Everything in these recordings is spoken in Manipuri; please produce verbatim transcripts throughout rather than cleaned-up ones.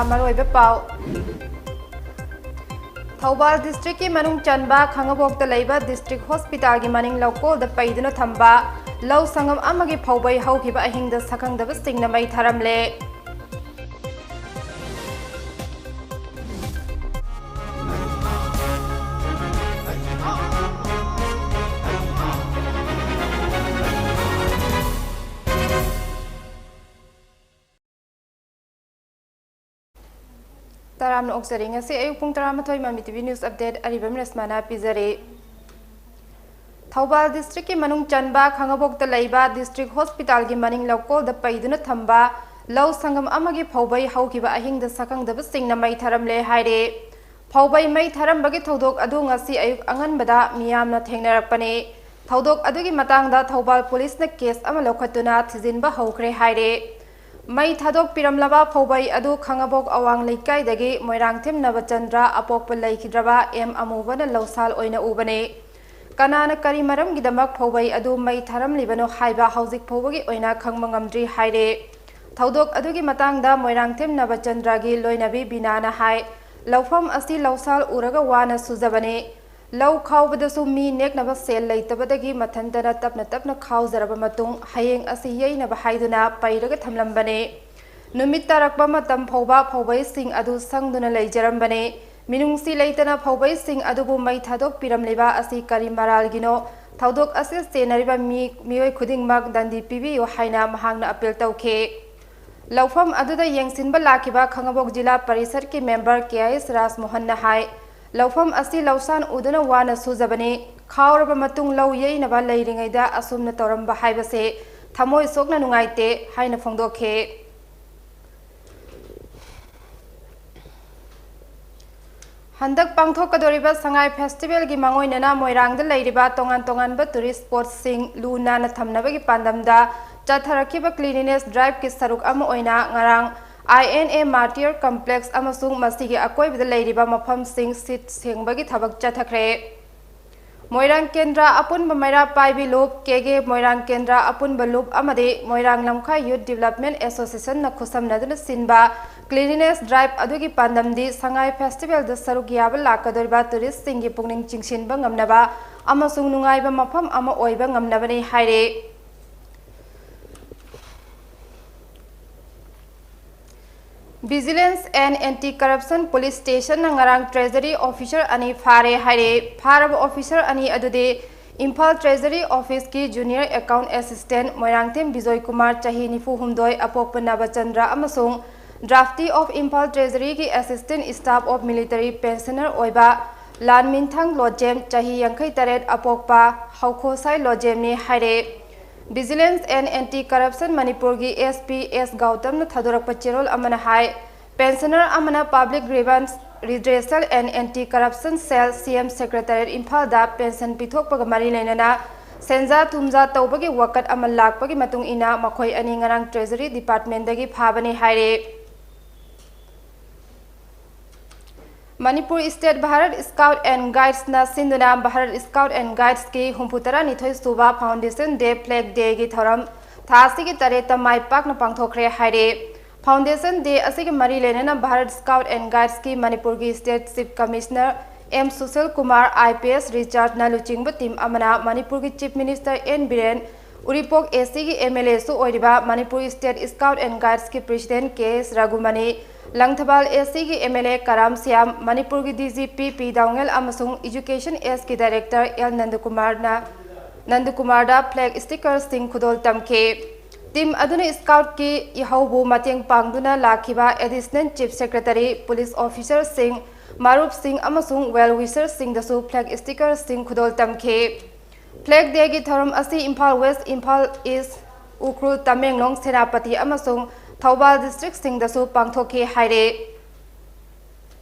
ꯃꯔꯨꯑꯣꯏꯕ ꯄꯥꯎ꯫ ꯊꯧꯕꯥꯜ districtꯀꯤ ꯃꯅꯨꯡ ꯆꯟꯕ ꯈꯥꯉꯕꯣꯛꯇ ꯂꯩꯕ district hospitalꯒꯤ ꯃꯅꯤꯡ ꯂꯧꯀꯣꯜꯗ ꯄꯩꯗꯨꯅ ꯊꯝꯕ ꯂꯧ ꯁꯪꯒꯝ ꯑꯃꯒꯤ ꯐꯧꯕꯩ ꯍꯧꯈꯤꯕ ꯑꯍꯤꯡꯗ ꯁꯛꯈꯪꯗꯕꯁꯤꯡꯅ ꯃꯩ ꯊꯥꯔꯝꯂꯦ꯫ ꯇꯔꯥꯝꯅ ꯑꯣꯛꯆꯔꯤ꯫ ꯉꯁꯤ ꯑꯌꯨꯛ ꯄꯨꯡ ꯇꯔꯥꯃꯥꯊꯣꯏ ꯃꯃꯤ TV news update ꯑꯔꯤꯕꯝ ꯔꯦꯁꯃꯥꯅ ꯄꯤꯖꯔꯤ꯫ ꯊꯧꯕꯥꯜ districtꯀꯤ ꯃꯅꯨꯡ ꯆꯟꯕ ꯈꯥꯉꯕꯣꯛꯇ ꯂꯩꯕ district hospitalꯒꯤ ꯃꯅꯤꯡ ꯂꯧꯀꯣꯜꯗ ꯄꯩꯗꯨꯅ ꯊꯝꯕ ꯂꯧ ꯁꯪꯒꯝ ꯑꯃꯒꯤ ꯐꯧꯕꯩ ꯍꯧꯈꯤꯕ ꯑꯍꯤꯡꯗ ꯁꯛꯈꯪꯗꯕꯁꯤꯡꯅ ꯃꯩ ꯊꯥꯔꯝꯂꯦ ꯍꯥꯏꯔꯦ꯫ ꯐꯧꯕꯩ ꯃꯩ ꯊꯥꯔꯝꯕꯒꯤ ꯊꯧꯗꯣꯛ ꯑꯗꯨ ꯉꯁꯤ ꯑꯌꯨꯛ ꯑꯉꯟꯕꯗ ꯃꯤꯌꯥꯝꯅ ꯊꯦꯡꯅꯔꯛꯄꯅꯤ꯫ ꯊꯧꯗꯣꯛ ꯑꯗꯨꯒꯤ ꯃꯇꯥꯡꯗ ꯊꯧꯕꯥꯜ ꯄꯨꯂꯤꯁꯅ case ꯑꯃ ꯂꯧꯈꯠꯇꯨꯅ ꯊꯤꯖꯤꯟꯕ ꯍꯧꯈ꯭ꯔꯦ ꯍꯥꯏꯔꯦ꯫ ꯃꯩ ꯊꯥꯗꯣꯛꯄꯤꯔꯝꯂꯕ ꯐꯧꯕꯩ ꯑꯗꯨ ꯈꯥꯉꯕꯣꯛ ꯑꯋꯥꯡ ꯂꯩꯀꯥꯏꯗꯒꯤ ꯃꯣꯏꯔꯥꯡꯊꯦꯝ ꯅꯕꯆꯟꯗ꯭ꯔ ꯑꯄꯣꯛꯄ ꯂꯩꯈꯤꯗ꯭ꯔꯕ ꯑꯦꯝ ꯑꯃꯨꯕꯅ ꯂꯧꯁꯥꯜ ꯑꯣꯏꯅ ꯎꯕꯅꯤ꯫ ꯀꯅꯥꯅ ꯀꯔꯤ ꯃꯔꯝꯒꯤꯗꯃꯛ ꯐꯧꯕꯩ ꯑꯗꯨ ꯃꯩ ꯊꯥꯔꯝꯂꯤꯕꯅꯣ ꯍꯥꯏꯕ ꯍꯧꯖꯤꯛ ꯐꯥꯎꯕꯒꯤ ꯑꯣꯏꯅ ꯈꯪꯕ ꯉꯝꯗ꯭ꯔꯤ ꯍꯥꯏꯔꯦ꯫ ꯊꯧꯗꯣꯛ ꯑꯗꯨꯒꯤ ꯃꯇꯥꯡꯗ ꯃꯣꯏꯔꯥꯡꯊꯦꯝ ꯅꯕꯆꯟꯗ꯭ꯔꯒꯤ ꯂꯣꯏꯅꯕꯤ ꯕꯤꯅꯥꯅ ꯍꯥꯏ, ꯂꯧꯐꯝ ꯑꯁꯤ ꯂꯧꯁꯥꯜ ꯎꯔꯒ ꯋꯥꯅ ꯁꯨꯖꯕꯅꯤ꯫ ꯂꯧ ꯈꯥꯎꯕꯗꯁꯨ ꯃꯤ ꯅꯦꯛꯅꯕ ꯁꯦꯜ ꯂꯩꯇꯕꯗꯒꯤ ꯃꯊꯟꯇꯅ ꯇꯞꯅ ꯇꯞꯅ ꯈꯥꯎꯖꯔꯕ ꯃꯇꯨꯡ ꯍꯌꯦꯡ ꯑꯁꯤ ꯌꯩꯅꯕ ꯍꯥꯏꯗꯨꯅ ꯄꯩꯔꯒ ꯊꯝꯂꯝꯕꯅꯤ꯫ ꯅꯨꯃꯤꯠ ꯇꯥꯔꯛꯄ ꯃꯇꯝ ꯐꯥꯎꯕ ꯐꯧꯕꯩꯁꯤꯡ ꯑꯗꯨ ꯁꯪꯗꯨꯅ ꯂꯩꯖꯔꯝꯕꯅꯤ꯫ ꯃꯤꯅꯨꯡꯁꯤ ꯂꯩꯇꯅ ꯐꯧꯕꯩꯁꯤꯡ ꯑꯗꯨꯕꯨ ꯃꯩ ꯊꯥꯗꯣꯛꯄꯤꯔꯝꯂꯤꯕ ꯑꯁꯤ ꯀꯔꯤ ꯃꯔꯥꯜꯒꯤꯅꯣ? ꯊꯧꯗꯣꯛ ꯑꯁꯤ ꯆꯦꯟꯅꯔꯤꯕ ꯃꯤ, ꯃꯤꯑꯣꯏ ꯈꯨꯗꯤꯡꯃꯛ ꯗꯟꯗꯤ ꯄꯤꯕꯤꯌꯨ ꯍꯥꯏꯅ ꯃꯍꯥꯛꯅ appeal ꯇꯧꯈꯤ꯫ ꯂꯧꯐꯝ ꯑꯗꯨꯗ ꯌꯦꯡꯁꯤꯟꯕ ꯂꯥꯛꯈꯤꯕ ꯈꯥꯉꯕꯣꯛ ꯖꯤꯂꯥ ꯄꯔꯤꯁꯠꯀꯤ member ꯀꯦ ꯑꯥꯏ ꯑꯦꯁ ꯔꯥꯖꯃꯣꯍꯟꯅ ꯍꯥꯏ, ꯂꯧꯐꯝ ꯑꯁꯤ ꯂꯧꯁꯥꯟ ꯎꯗꯨꯅ ꯋꯥꯅ ꯁꯨꯖꯕꯅꯤ, ꯈꯥꯎꯔꯕ ꯃꯇꯨꯡ ꯂꯧ ꯌꯩꯅꯕ ꯂꯩꯔꯤꯉꯩꯗ ꯑꯁꯨꯝꯅ ꯇꯧꯔꯝꯕ ꯍꯥꯏꯕꯁꯦ ꯊꯃꯣꯏ ꯁꯣꯛꯅ ꯅꯨꯡꯉꯥꯏꯇꯦ ꯍꯥꯏꯅ ꯐꯣꯡꯗꯣꯛꯈꯤ꯫ ꯍꯟꯗꯛ ꯄꯥꯡꯊꯣꯛꯀꯗꯧꯔꯤꯕ ꯁꯉꯥꯏ festivalꯒꯤ ꯃꯥꯡꯑꯣꯏꯅꯅ ꯃꯣꯏꯔꯥꯡꯗ ꯂꯩꯔꯤꯕ ꯇꯣꯉꯥꯟ ꯇꯣꯉꯥꯟꯕ tourist spotꯁꯤꯡ ꯂꯨ ꯅꯥꯟꯅ ꯊꯝꯅꯕꯒꯤ ꯄꯥꯟꯗꯝꯗ ꯆꯠꯊꯔꯛꯈꯤꯕ cleanliness driveꯀꯤ ꯁꯔꯨꯛ ꯑꯃ ꯑꯣꯏꯅ ꯉꯔꯥꯡ I N A Martyr Complex ꯑꯃꯁꯨꯡ ꯃꯁꯤꯒꯤ ꯑꯀꯣꯏꯕꯗ ꯂꯩꯔꯤꯕ ꯃꯐꯝꯁꯤꯡ ꯁꯤꯠ ꯁꯦꯡꯕꯒꯤ ꯊꯕꯛ ꯆꯠꯊꯈ꯭ꯔꯦ꯫ ꯃꯣꯏꯔꯥꯡ ꯀꯦꯟꯗ꯭ꯔ ꯑꯄꯨꯟꯕ ꯃꯩꯔꯥ ꯄꯥꯏꯕꯤ ꯂꯨꯞ, ꯀꯦꯒꯦ ꯃꯣꯏꯔꯥꯡ ꯀꯦꯟꯗ꯭ꯔ ꯑꯄꯨꯟꯕ ꯂꯨꯞ ꯑꯃꯗꯤ ꯃꯣꯏꯔꯥꯡ ꯂꯝꯈꯥꯏ Youth Development Associationꯅ ꯈꯨꯠꯁꯝꯅꯗꯨꯅ ꯁꯤꯟꯕ Cleanliness Drive ꯑꯗꯨꯒꯤ ꯄꯥꯟꯗꯝꯗꯤ ꯁꯉꯥꯏ Festivalꯗ ꯁꯔꯨꯛ ꯌꯥꯕ ꯂꯥꯛꯀꯗꯧꯔꯤꯕ touristꯁꯤꯡꯒꯤ ꯄꯨꯛꯅꯤꯡ ꯆꯤꯡꯁꯤꯟꯕ ꯉꯝꯅꯕ ꯑꯃꯁꯨꯡ ꯅꯨꯡꯉꯥꯏꯕ ꯃꯐꯝ ꯑꯃ ꯑꯣꯏꯕ ꯉꯝꯅꯕꯅꯤ ꯍꯥꯏꯔꯤ꯫ Vigilance and Anti-Corruption Police Stationꯅ ꯉꯔꯥꯡ Treasury Officer ꯑꯅꯤ ꯐꯥꯔꯦ ꯍꯥꯏꯔꯦ꯫ ꯐꯥꯔꯕ officer ꯑꯅꯤ ꯑꯗꯨꯗꯤ Imphal Treasury Officeꯀꯤ Junior Account Assistant Moirangthem Bijoy Kumar, ꯆꯍꯤ ꯅꯤꯐꯨ ꯍꯨꯝꯗꯣꯏ, ꯑꯄꯣꯛꯄ ꯅꯕꯆꯟꯗ꯭ꯔ, ꯑꯃꯁꯨꯡ Drafty of Imphal Treasuryꯒꯤ Assistant Staff of Military Pensioner ꯑꯣꯏꯕ ꯂꯥꯟꯃꯤꯟꯊꯪ ꯂꯣꯖꯦꯝ, ꯆꯍꯤ ꯌꯥꯡꯈꯩ ꯇꯔꯦꯠ, ꯑꯄꯣꯛꯄ ꯍꯧꯈꯣꯁꯥꯏ ꯂꯣꯖꯦꯝꯅꯤ ꯍꯥꯏꯔꯦ꯫ Vigilance and Anti-Corruption ꯃꯅꯤꯄꯨꯔꯒꯤ SP S ꯒꯧꯇꯝꯅ ꯊꯥꯗꯣꯔꯛꯄ ꯆꯦꯔꯣꯜ ꯑꯃꯅ ꯍꯥꯏ, Pensioner ꯑꯃꯅ Public Grievance Redressal and Anti-Corruption Cell, CM Secretariat, ꯏꯝꯐꯥꯜꯗ pension ꯄꯤꯊꯣꯛꯄꯒ ꯃꯔꯤ ꯂꯩꯅꯅ ꯁꯦꯟꯖꯥ ꯊꯨꯝꯖꯥ ꯇꯧꯕꯒꯤ ꯋꯥꯀꯠ ꯑꯃ ꯂꯥꯛꯄꯒꯤ ꯃꯇꯨꯡ ꯏꯟꯅ ꯃꯈꯣꯏ ꯑꯅꯤ ꯉꯔꯥꯡ Treasury Departmentꯗꯒꯤ ꯐꯥꯕꯅꯤ ꯍꯥꯏꯔꯦ꯫ Manipur State Bharat Scout and Guidesꯅ ꯁꯤꯟꯗꯨꯅ Bharat Scout and Guidesꯀꯤ ꯍꯨꯝꯐꯨ ꯇꯔꯥꯅꯤꯊꯣꯏ ꯁꯨꯕ Foundation Day Flag Dayꯒꯤ ꯊꯧꯔꯝ ꯊꯥ ꯑꯁꯤꯒꯤ ꯇꯔꯦꯠꯇ ꯃꯥꯏ ꯄꯥꯛꯅ ꯄꯥꯡꯊꯣꯛꯈ꯭ꯔꯦ ꯍꯥꯏꯔꯦ꯫ Foundation Day ꯑꯁꯤꯒꯤ ꯃꯔꯤ ꯂꯩꯅꯅ Bharat Scout and Guidesꯀꯤ ꯃꯅꯤꯄꯨꯔꯒꯤ State Chief Commissioner M Sushil Kumar, IPS Richardꯅ ꯂꯨꯆꯤꯡꯕ team ꯑꯃꯅ ꯃꯅꯤꯄꯨꯔꯒꯤ Chief Minister N ꯕꯤꯔꯦꯟ, ꯎꯔꯤꯄꯣꯛ ACꯒꯤ MLAꯁꯨ ꯑꯣꯏꯔꯤꯕ Manipur State Scout and Guidesꯀꯤ President K S Raghumani, Langthabal ACꯒꯤ MLA ꯀꯔꯥꯝ ꯁ꯭ꯌꯥꯝ, ꯃꯅꯤꯄꯨꯔꯒꯤ DGP P ꯗꯥꯎꯉꯦꯜ ꯑꯃꯁꯨꯡ Education Sꯒꯤ Director L ꯅꯟꯗꯀꯨꯃꯥꯔꯅ, ꯅꯟꯗꯀꯨꯃꯥꯔꯗ flag stickerꯁꯤꯡ ꯈꯨꯗꯣꯜ ꯇꯝꯈꯤ꯫ Team ꯑꯗꯨꯅ Scoutꯀꯤ ꯏꯍꯧꯕꯨ ꯃꯇꯦꯡ ꯄꯥꯡꯗꯨꯅ ꯂꯥꯛꯈꯤꯕ Additional Chief Secretary, police officerꯁꯤꯡ, ꯃꯔꯨꯞꯁꯤꯡ ꯑꯃꯁꯨꯡ well wisherꯁꯤꯡꯗꯁꯨ flag stickerꯁꯤꯡ ꯈꯨꯗꯣꯜ ꯇꯝꯈꯤ꯫ Flag Dayꯒꯤ ꯊꯧꯔꯝ ꯑꯁꯤ ꯏꯝꯐꯥꯜ West, ꯏꯝꯐꯥꯜ East, ꯎꯈ꯭ꯔꯨꯜ, ꯇꯃꯦꯡꯂꯣꯡ, ꯁꯦꯅꯥꯄꯇꯤ ꯑꯃꯁꯨꯡ ꯊꯧꯕꯥꯜ districtꯁꯤꯡꯗꯁꯨ ꯄꯥꯡꯊꯣꯛꯈꯤ ꯍꯥꯏꯔꯦ꯫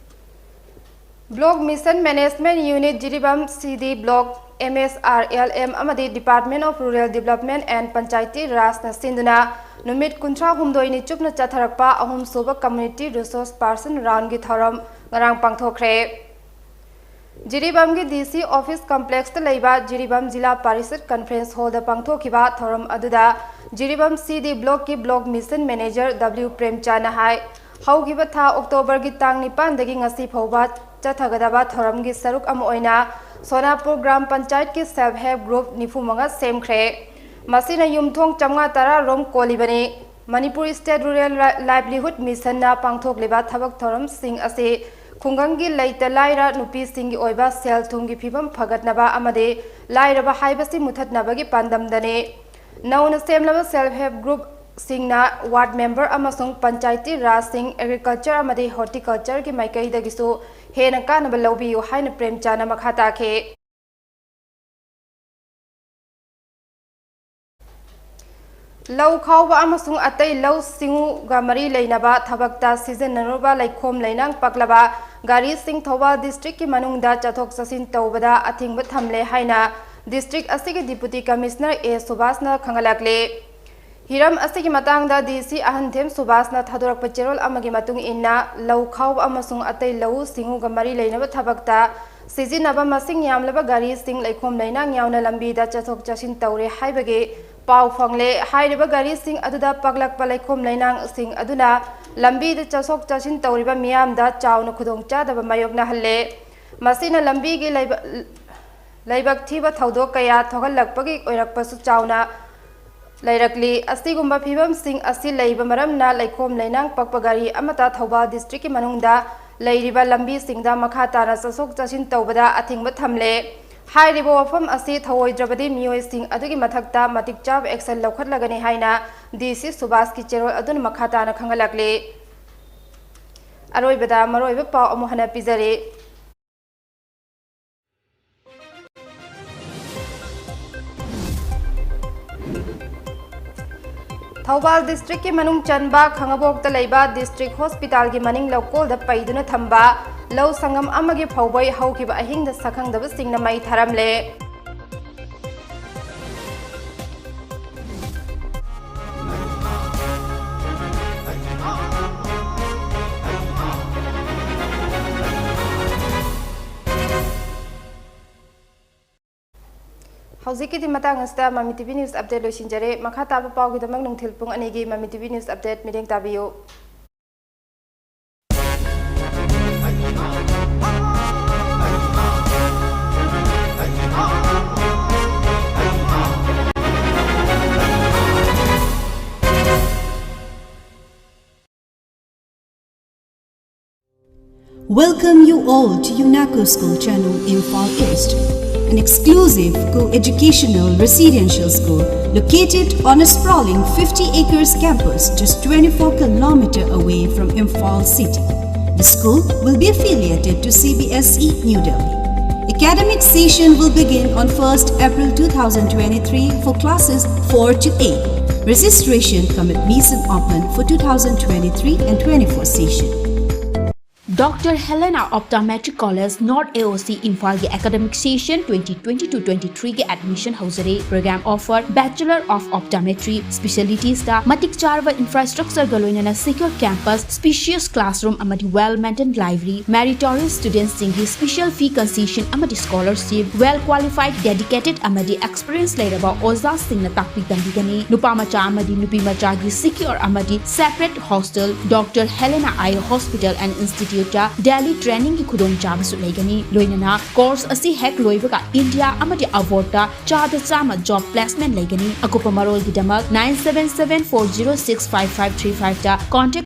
Block Mission Management Unit, Jiribam CD Block, MSRLM ꯑꯃꯗꯤ Department of Rural Development and Panchayati Rajꯅ ꯁꯤꯟꯗꯨꯅ ꯅꯨꯃꯤꯠ ꯀꯨꯟꯊ꯭ꯔꯥ ꯍꯨꯝꯗꯣꯏꯅꯤ ꯆꯨꯞꯅ ꯆꯠꯊꯔꯛꯄ ꯑꯍꯨꯝꯁꯨꯕ Community Resource Person Roundꯒꯤ ꯊꯧꯔꯝ ꯉꯔꯥꯡ ꯄꯥꯡꯊꯣꯛꯈ꯭ꯔꯦ꯫ ꯖꯤꯔꯤꯕꯥꯝꯒꯤ DC Office Complexꯇ ꯂꯩꯕ ꯖꯤꯔꯤꯕꯥꯝ ꯖꯤꯂꯥ ꯄꯥꯔꯤꯁꯠ Conference Hallꯗ ꯄꯥꯡꯊꯣꯛꯈꯤꯕ ꯊꯧꯔꯝ ꯑꯗꯨꯗ Jiribam CD Blockꯀꯤ Block Mission Manager W ꯄ꯭ꯔꯦꯝꯆꯥꯟꯅ ꯍꯥꯏ, ꯍꯧꯈꯤꯕ ꯊꯥ ꯑꯣꯛꯇꯣꯕꯔꯒꯤ ꯇꯥꯡ ꯅꯤꯄꯥꯟꯗꯒꯤ ꯉꯁꯤ ꯐꯥꯎꯕ ꯆꯠꯊꯒꯗꯕ ꯊꯧꯔꯝꯒꯤ ꯁꯔꯨꯛ ꯑꯃ ꯑꯣꯏꯅ ꯁꯣꯅꯥꯄꯨꯔ ꯒ꯭ꯔꯥꯝ ꯄꯟꯆꯥꯌꯠꯀꯤ self help group ꯅꯤꯐꯨ ꯃꯉꯥ ꯁꯦꯝꯈ꯭ꯔꯦ꯫ ꯃꯁꯤꯅ ꯌꯨꯝꯊꯣꯡ ꯆꯥꯝꯃꯉꯥ ꯇꯔꯥ ꯔꯣꯝ ꯀꯣꯜꯂꯤꯕꯅꯤ꯫ ꯃꯅꯤꯄꯨꯔ State Rural Livelihood Missionꯅ ꯄꯥꯡꯊꯣꯛꯂꯤꯕ ꯊꯕꯛ ꯊꯧꯔꯝꯁꯤꯡ ꯑꯁꯤ ꯈꯨꯡꯒꯪꯒꯤ ꯂꯩꯇ ꯂꯥꯏꯔ ꯅꯨꯄꯤꯁꯤꯡꯒꯤ ꯑꯣꯏꯕ ꯁꯦꯜ ꯊꯨꯝꯒꯤ ꯐꯤꯕꯝ ꯐꯒꯠꯅꯕ ꯑꯃꯗꯤ ꯂꯥꯏꯔꯕ ꯍꯥꯏꯕꯁꯤ ꯃꯨꯊꯠꯅꯕꯒꯤ ꯄꯥꯟꯗꯝꯗꯅꯤ꯫ ꯅꯧꯅ ꯁꯦꯝꯂꯕ self help groupꯁꯤꯡꯅ ward member ꯑꯃꯁꯨꯡ ꯄꯟꯆꯥꯌꯇꯤ ꯔꯥꯖꯁꯤꯡ, agriculture ꯑꯃꯗꯤ horticultureꯒꯤ ꯃꯥꯏꯀꯩꯗꯒꯤꯁꯨ ꯍꯦꯟꯅ ꯀꯥꯟꯅꯕ ꯂꯧꯕꯤꯌꯨ ꯍꯥꯏꯅ ꯄ꯭ꯔꯦꯝꯆꯥꯟꯗ ꯃꯈꯥ ꯇꯥꯈꯤ꯫ ꯂꯧ ꯈꯥꯎꯕ ꯑꯃꯁꯨꯡ ꯑꯇꯩ ꯂꯧ ꯁꯤꯡꯎꯒ ꯃꯔꯤ ꯂꯩꯅꯕ ꯊꯕꯛꯇ ꯁꯤꯖꯤꯟꯅꯔꯨꯕ ꯂꯩꯈꯣꯝ ꯂꯩꯅꯥꯡ ꯄꯛꯂꯕ ꯒꯥꯔꯤꯁꯤꯡ ꯊꯧꯕꯥꯜ districtꯀꯤ ꯃꯅꯨꯡꯗ ꯆꯠꯊꯣꯛ ꯆꯠꯁꯤꯟ ꯇꯧꯕꯗ ꯑꯊꯤꯡꯕ ꯊꯝꯂꯦ ꯍꯥꯏꯅ district ꯑꯁꯤꯒꯤ Deputy Commissioner ꯑꯦ ꯁꯨꯕꯥꯁꯅ ꯈꯪꯍꯜꯂꯛꯂꯤ꯫ ꯍꯤꯔꯝ ꯑꯁꯤꯒꯤ ꯃꯇꯥꯡꯗ DC ꯑꯍꯟꯊꯦꯝ ꯁꯨꯕꯥꯁꯅ ꯊꯥꯗꯣꯔꯛꯄ ꯆꯦꯔꯣꯜ ꯑꯃꯒꯤ ꯃꯇꯨꯡ ꯏꯟꯅ, ꯂꯧ ꯈꯥꯎꯕ ꯑꯃꯁꯨꯡ ꯑꯇꯩ ꯂꯧꯎ ꯁꯤꯡꯎꯒ ꯃꯔꯤ ꯂꯩꯅꯕ ꯊꯕꯛꯇ ꯁꯤꯖꯤꯟꯅꯕ ꯃꯁꯤꯡ ꯌꯥꯝꯂꯕ ꯒꯥꯔꯤꯁꯤꯡ ꯂꯩꯈꯣꯝ ꯂꯩꯅꯥꯡ ꯌꯥꯎꯅ ꯂꯝꯕꯤꯗ ꯆꯠꯊꯣꯛ ꯆꯠꯁꯤꯟ ꯇꯧꯔꯦ ꯍꯥꯏꯕꯒꯤ ꯄꯥꯎ ꯐꯪꯂꯦ꯫ ꯍꯥꯏꯔꯤꯕ ꯒꯥꯔꯤꯁꯤꯡ ꯑꯗꯨꯗ ꯄꯛꯂꯛꯄ ꯂꯩꯈꯣꯝ ꯂꯩꯅꯥꯡꯁꯤꯡ ꯑꯗꯨꯅ ꯂꯝꯕꯤꯗ ꯆꯠꯊꯣꯛ ꯆꯠꯁꯤꯟ ꯇꯧꯔꯤꯕ ꯃꯤꯌꯥꯝꯗ ꯆꯥꯎꯅ ꯈꯨꯗꯣꯡꯆꯥꯗꯕ ꯃꯥꯌꯣꯛꯅꯍꯜꯂꯦ꯫ ꯃꯁꯤꯅ ꯂꯝꯕꯤꯒꯤ ꯂꯩꯕ-, ꯂꯥꯏꯕꯛ ꯊꯤꯕ ꯊꯧꯗꯣꯛ ꯀꯌꯥ ꯊꯣꯛꯍꯜꯂꯛꯄꯒꯤ ꯑꯣꯏꯔꯛꯄꯁꯨ ꯆꯥꯎꯅ ꯂꯩꯔꯛꯂꯤ꯫ ꯑꯁꯤꯒꯨꯝꯕ ꯐꯤꯕꯝꯁꯤꯡ ꯑꯁꯤ ꯂꯩꯕ ꯃꯔꯝꯅ ꯂꯩꯈꯣꯝ ꯂꯩꯅꯥꯡ ꯄꯛꯄ ꯒꯥꯔꯤ ꯑꯃꯠꯇ ꯊꯧꯕꯥꯜ districtꯀꯤ ꯃꯅꯨꯡꯗ ꯂꯩꯔꯤꯕ ꯂꯝꯕꯤꯁꯤꯡꯗ ꯃꯈꯥ ꯇꯥꯅ ꯆꯠꯊꯣꯛ ꯆꯠꯁꯤꯟ ꯇꯧꯕꯗ ꯑꯊꯤꯡꯕ ꯊꯝꯂꯦ꯫ ꯍꯥꯏꯔꯤꯕ ꯋꯥꯐꯝ ꯑꯁꯤ ꯊꯧꯑꯣꯏꯗ꯭ꯔꯕꯗꯤ ꯃꯤꯑꯣꯏꯁꯤꯡ ꯑꯗꯨꯒꯤ ꯃꯊꯛꯇ ꯃꯇꯤꯛ ꯆꯥꯕ action ꯂꯧꯈꯠꯂꯒꯅꯤ ꯍꯥꯏꯅ DC ꯁꯨꯕꯥꯁꯀꯤ ꯆꯦꯔꯣꯜ ꯑꯗꯨꯅ ꯃꯈꯥ ꯇꯥꯅ ꯈꯪꯍꯜꯂꯛꯂꯤ꯫ ꯑꯔꯣꯏꯕꯗ ꯃꯔꯨꯑꯣꯏꯕ ꯄꯥꯎ ꯑꯃꯨꯛ ꯍꯟꯅ ꯄꯤꯖꯔꯤ꯫ ꯊꯧꯕꯥꯜ districtꯀꯤ ꯃꯅꯨꯡ ꯆꯟꯕ ꯈꯥꯉꯕꯣꯛꯇ ꯂꯩꯕ district hospitalꯒꯤ ꯃꯅꯤꯡ ꯂꯧꯀꯣꯜꯗ ꯄꯩꯗꯨꯅ ꯊꯝꯕ ꯂꯧ ꯁꯪꯒꯝ ꯑꯃꯒꯤ ꯐꯧꯕꯩ ꯍꯧꯈꯤꯕ ꯑꯍꯤꯡꯗ ꯁꯛꯈꯪꯗꯕꯁꯤꯡꯅ ꯃꯩ ꯊꯥꯔꯝꯂꯦ꯫ ꯍꯧꯖꯤꯛꯀꯤꯗꯤ ꯃꯇꯥꯡ ꯑꯁꯤꯗ ꯃꯃꯤ TV News Update ꯂꯣꯏꯁꯤꯟꯖꯔꯦ꯫ ꯃꯈꯥ ꯇꯥꯕ ꯄꯥꯎꯒꯤꯗꯃꯛ ꯅꯨꯡꯊꯤꯜ ꯄꯨꯡ ꯑꯅꯤꯒꯤ ꯃꯃꯤ TV News Update ꯃꯤꯠꯌꯦꯡ ꯇꯥꯕꯤꯌꯨ꯫ Welcome you all to UNACO School Chanu, Imphal East, an exclusive co-educational residential school located on a sprawling fifty acres campus just twenty-four kilometer away from Imphal city. The school will be affiliated to C B S E New Delhi. Academic session will begin on first April two thousand twenty-three for classes four to eight. Registration cum admission open for two thousand twenty-three and twenty-four session. Doctor Helena Optometric College, North A O C, Imphal ꯒꯤ academic session twenty twenty-two twenty-three ꯒꯤ admission ꯍꯧꯖꯔꯦ꯫ Program offer: Bachelor of Optometry, specialties ꯇ ꯃꯇꯤꯛ ꯆꯥꯔꯕ infrastructure ꯒ ꯂꯣꯏꯅꯅ secure campus, spacious classroom ꯑꯃꯗꯤ well maintained library, meritorious students ꯁꯤꯡꯒꯤ special fee concession ꯑꯃꯗꯤ scholarship, well qualified, dedicated ꯑꯃꯗꯤ experience ꯂꯩꯔꯕ ꯑꯣꯖꯥꯁꯤꯡꯅ ꯇꯥꯛꯄꯤ ꯇꯝꯕꯤꯒꯅꯤ꯫ ꯅꯨꯄꯥ ꯃꯆꯥ ꯑꯃꯗꯤ ꯅꯨꯄꯤ ꯃꯆꯥꯒꯤ secure ꯑꯃꯗꯤ separate hostel, Doctor Helena Eye Hospital and Institute ꯇ daily training ꯒꯤ ꯈꯨꯗꯣꯡꯆꯥꯕꯁꯨ ꯂꯩꯒꯅꯤ꯫ ꯂꯣꯏꯅꯅ course ꯑꯁꯤ ꯍꯦꯛ ꯂꯣꯏꯕꯒ India ꯑꯃꯗꯤ abroad ꯇ ꯆꯥꯗ ꯆꯥꯝꯃ job placement ꯂꯩꯒꯅꯤ꯫ ꯑꯀꯨꯞꯄ ꯃꯔꯣꯜꯒꯤꯗꯃꯛ nine seven seven four zero six five five three five ꯇ contact